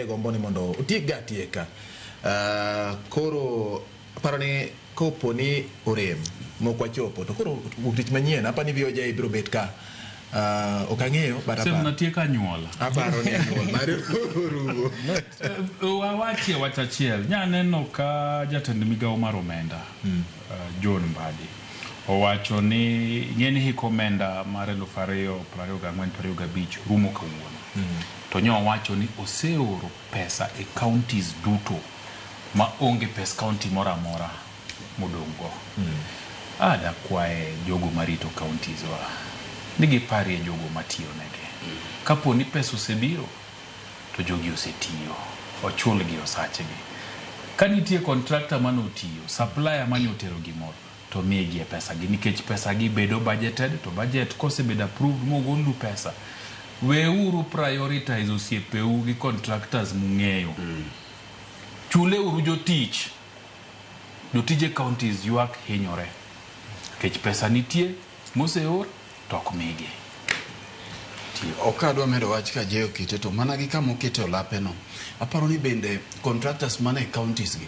Gombo ni mondo otiek ga atieka. Koro aparo ni kopo ni orem mok wachopo to koro wuok tich manyien apa ni VOJ biro bet ka ok ang'eyo but Sem aparo natieko anyuola. Aparo ni anyuol mari orumo. Wawachie wach achiel. Nyaneno ka jatend migawo mar omenda John Mbadi owacho ni ing'e ni hik omenda mar 2024-25 rumo kawuono. To nyo owacho ni oseoro pesa e counties duto ma onge pes county moro amora modong' go. Dakwaye jogo marito counties wa ni giparie jogo matiyo negi. Kapo ni pesa osebiro to jogi osetiyo, ochulgi osachgi. Ka nitie contractor manotiyo, supplier mane otero gimoro, to migi e pesa gi nikech pesa gi bedo budgeted to budget kosebedo approved mogolnu pesa. Weuru prioritize osiepeu gi contractors mung'eyo. Chuleuru jotich. Jotije counties ywak hinyore. Nikech pesa nitie moseor to ok migi. Tieko. Ok adwa medo wach ka Jeyo kite to mana gi kama okete olape no. Aparo ni bende contractors mane counties gi.